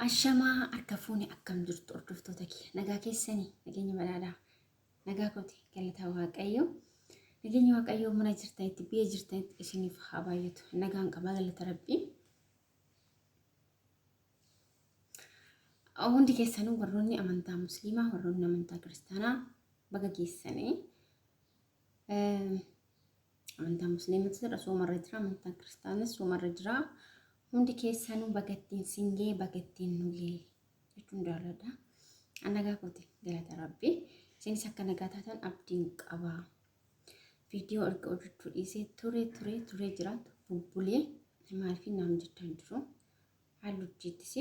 Ashamaa harka fuune akkam jirtu hordoftoota kiyya nagaa keessanii nageenya badhaadhaa nagaa kooti galata waaqayyo nageenya waaqayyo mana jirtanitti biyya jirtanitti isiniif haa baay'atu nagaan qabaa galata rabbii. Hundi keessanuu warroonni amantaa musliimaa warroonni amantaa kiristaanaa baga geessanii amantaa musliimatis jira soomarra jira amantaa kiristaanas soomarra jira hundi keessanuu baga ittiin singee baga ittiin nugee jechuun jaalladha. An nagaa kooti galata rabbi isinis akka nagaa taatan abdiin qaba. Viidiyoo erga hojjechuu dhiisee ture ture ture jira bubbulee maaliif naam jechaa hin jiru. Haalli hojiittis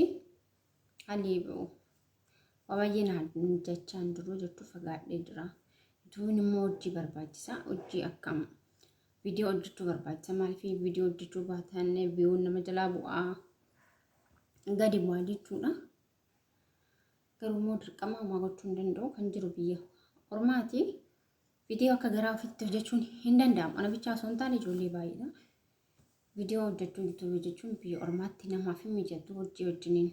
haalli waa baay'ee na jechaa hin jiru jechuu fagaadhee jira. Yuutuubiin immoo hojii barbaachisa. Hojii akkam viidiyoo hojjechuu barbaachisa. Maaliif viidiyoo hojjechuu baatan viyuun nama jalaa bu'aa gadi bu'aa jechuudha. Garuu immoo dirqama homaa gochuu hin danda'u kan jiru biyya ormaati. Viidiyoo akka garaa ofiitti hojjechuun hin danda'amu. Ana bichaa osoo hin taane ijoollee baay'eedha. Viidiyoo hojjechuun yuutuubii hojjechuun biyya ormaatti namaaf hin mijatu hojii wajjiniin.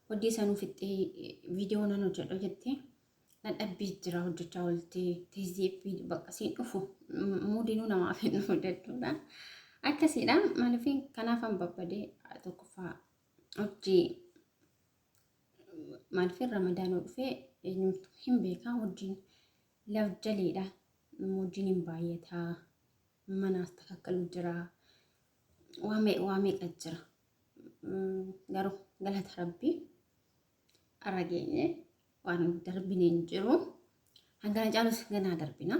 Hojii sanuu fixxee viidiyoo nan hojjedha jettee dadhabbii jira hojjechaa ooltee teessee bakka siin dhufu muudinuu namaaf hin dhufu jechuudha. Akkasiidha maaliif kanaafan babbadee tokkoffaa hojii maaliif ramadaanoo dhufee eenyumtu hin beekaa hojiin laf jaleedha hojiin hin baay'ataa manaas takakkalu jira waa meeqa jira garuu galata rabbii har'a geenye waan darbine hin jiru hangana caalus ganaa darbina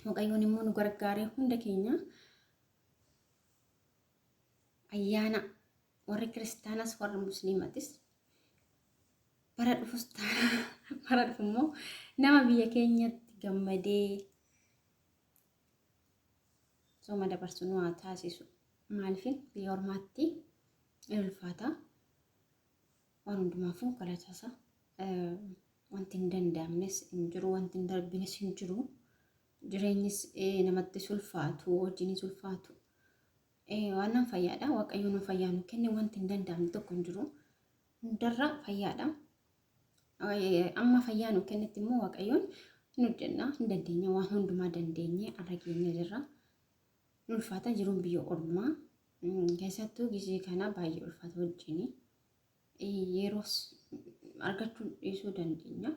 waaqayyoon immoo nu gargaaree hunda keenya ayyaana warri kiristaanas warri musliimatis bara dhufus bara dhufu immoo nama biyya keenyatti gammadee sooma dabarsu nu haa taasisu. Maaliif biyya ormaatti in ulfaata. Waan hundumaafuu galata isaa wanti hin danda'amnes hin jiru, wanti hin darbines hin jiru. Jireenyis namatti ulfaatu, hojiinis ulfaatu. Waan nan fayyaadha. Waaqayyo nu fayyaa nu kenne wanti hin danda'amne tokko hin jiru. Hundarra fayyaadha. Amma fayyaa nu kennetti immoo Waaqayyoon hin hojjenna, hin dandeenya, waan hundumaa dandeenye har'a geenye jirra. Nu ulfaata jiruun biyya ormaa keessattuu gizee kana baay'ee ulfaata wajjini. Yeroos argachuu dhiisuu dandeenya.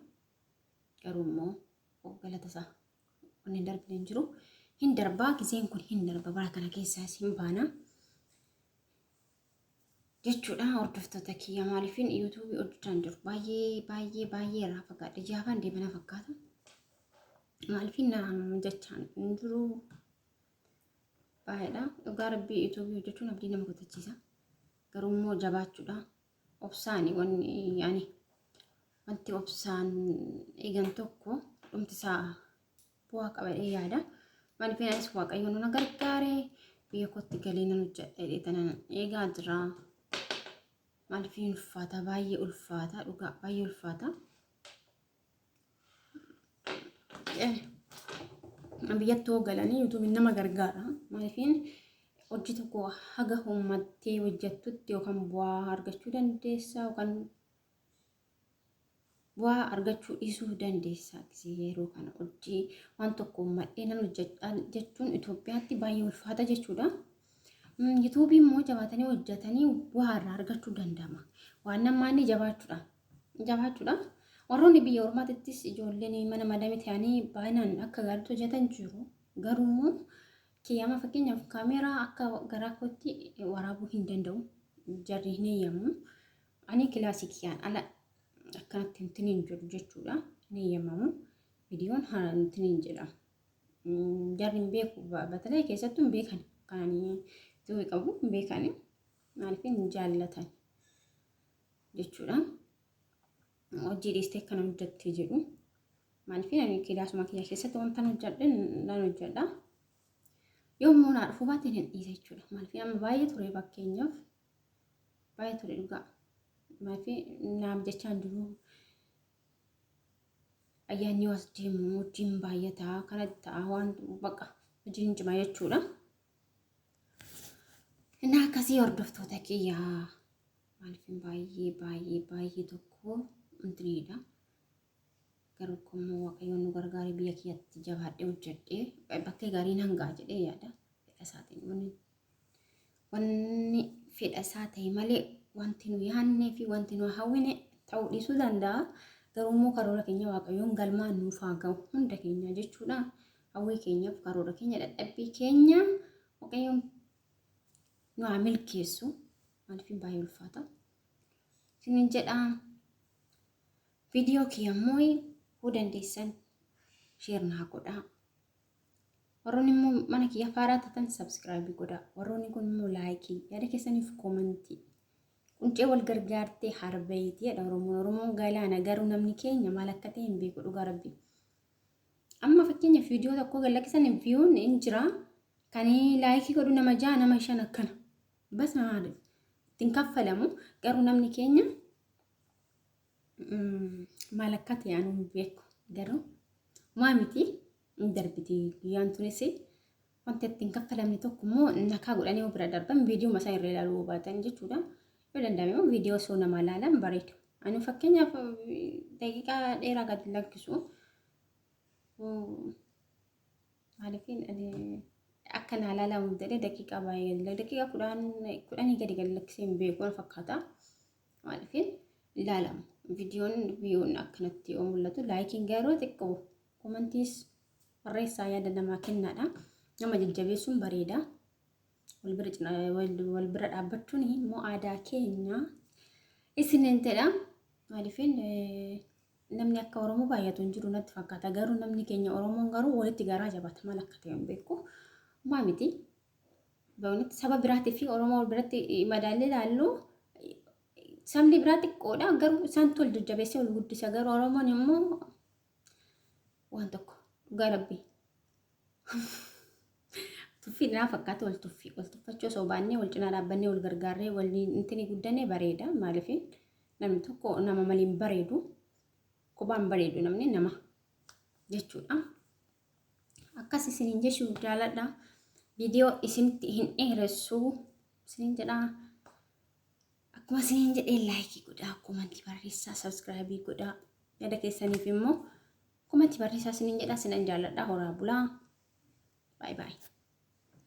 Garuu immoo galata isaa wanni hin darbine hin jiru. Hin darbaa gizeen kun hin darba bara kana keessaas hin baana. Jechuudha hordoftoota kiyya maaliifin yuutuubii hojjechaa hin jiru baay'ee baay'ee baay'ee irraa fagaadhe jaafaan deemana fakkaata maaliifin na jechaan hin jiru baay'eedha dhugaa rabbii yuutuubii hojjechuun abdii nama kutachiisa garuu immoo jabaachuudha obsaani wanni yaani wanti obsaan eegan tokko dhumti isaa bu'aa qaba jedhee yaada. Maaliif anis Waaqayyo nu na gargaare biyya kootti galee nan hojjedha jedhee tanan eegaa jira. Maaliif ulfaata baay'ee ulfaata dhugaa baay'ee ulfaata. Biyyatti hoo galanii yuutuubiin nama gargaara. Maaliif hojii tokko haga uummattee hojjettutti yookaan bu'aa argachuu dandeessa yookaan bu'aa argachuu dhiisuu dandeessa. Gisee yeroo kana hojii waan tokko uummadhee nan hojjedha jechuun Itoophiyaatti baay'ee ulfaata jechuudha. Yuutuubii immoo jabaatanii hojjetanii bu'aa irraa argachuu danda'ama. Waan namaa inni jabaachuudha. Jabaachuudha. Warroonni biyya ormaatittis ijoolleen mana madamii ta'anii baay'inaan akka gaariitti hojjetan jiru. Garuu immoo kiyyaama fakkeenyaaf kaameeraa akka garaa kootti waraabuu hin danda'u. Jarri hin eeyyamu. Ani kilaasii kiyyaan ala akkanatti hin hin jedhu jechuudha. Hin eeyyamamu. Viidiyoon hin hin jedhamu. Jarri hin beeku. Batalee keessattuu hin beekan. Kan ani yuutuubii qabu hin beekani. Maaliif hin jaallatan jechuudha. Hojii dhiistee akkana hojjatte jedhu. Maaliif ani kilaasuma kiyya keessatti wanta hojjedhe nan hojjedha. Yommuu naa dhufuu baate nan dhiisa jechuudha. Maaliif amma baay'ee ture fakkeenyaaf. Baay'ee ture dhugaa. Maaliif naaf jechaa hin jiru. Ayyaanni as deemu hojiin baay'ataa kana ta'a waan baqa hojiin cima jechuudha. Innaa akkasii hordoftoota kiyyaa. Maaliif baay'ee baay'ee baay'ee tokko intiniidha. Garuu immoo Waaqayyoon nu gargaaree biyya kiyyatti jabaadhee hojjedhee bakkee gaarii nan ga'a jedhee yaada. Fedha isaatiin wanni fedha isaa ta'e malee wanti nu yaadnee fi wanti nu hawwine ta'uu dhiisuu danda'a. Garuu immoo karoora keenya Waaqayyoon galmaan nuuf haa ga'u hunda keenya jechuudha. Hawwii keenyaaf karoora keenya dadhabbii keenya Waaqayyoon nu haa milkeessu. Maaliif baay'ee ulfaata. Isinin jedha. Viidiyoo kiyya immoo hoo dandeessan share naa godhaa. Warroonni immoo mana kiyya faaraa taatan subscribe godhaa. Warroonni kun immoo like, yaada keessaniif comment. Quncee wal gargaartee harbeeyti jedha Oromoon. Oromoon galaana, garuu namni keenya maal akka ta'e hin beeku dhugaa rabbi. Amma fakkeenyaaf viidiyoo tokko gad lakkisan viewn hin jira. Kan like godhu nama ja'a, nama shan akkana. Bas maali ittiin kaffalamu, garuu namni keenya maal akka ta'e anuu hin beeku. Garuu maa miti, hin darbiti guyyaan tunis. Wanta ittiin kaffalamne tokko immoo nakaa godhanii bira darban, viidiyoo masaa irra ilaaluu baatan jechuudha. Yoo danda'ame immoo viidiyoo osoo namaa ilaalan bareedu. Ani fakkeenyaaf daqiiqaa dheeraa gadi lakkisu. Maaliif akka naa ilaalamu jedhee daqiiqaa baay'ee, daqiiqaa 10 gadi gadi lakkisee hin beeku na fakkaata. Maaliif ilaalamu. Viidiyoon viewn akkanatti yoo mul'atu, likeiin garuu xiqqoo, commentiis barreessaa, yaada namaa kennaadha. Nama jajjabeessuun bareeda. Wal bira dhaabbachuun immoo aadaa keenya isiniin jedha. Maaliif namni akka Oromoo baay'atu hin jiru natti fakkaata. Garuu namni keenya Oromoon garuu walitti garaa jabaata, maal akka ta'e hin beeku. Maa miti. Ba'uunitti saba biraatii fi Oromoo biratti madaallee ilaallu, sabni biraa xiqqoodha, garuu isaantu wal jajjabeessee wal guddisa. Garuu Oromoon immoo waan tokko, dhugaa rabbii. Tuffii naa fakkaata, wal tuffii wal tuffachuu osoo baannee, wal cinaa dhaabbannee, wal gargaarree waliin intini guddannee bareeda. Maaliif namni tokko nama maliin bareedu, kophaan bareedu namni nama jechuudha. Akkas isiniin jechuu jaaladha. Viidiyoo isinitti hin dheeressu isiniin jedha. Akkuma isiniin jedhee like godhaa, comment barreessaa, subscribe godhaa. Yaada keessaniif immoo comment barreessaa isiniin jedha. Isinan jaaladha. Horaa bulaa. Bye bye.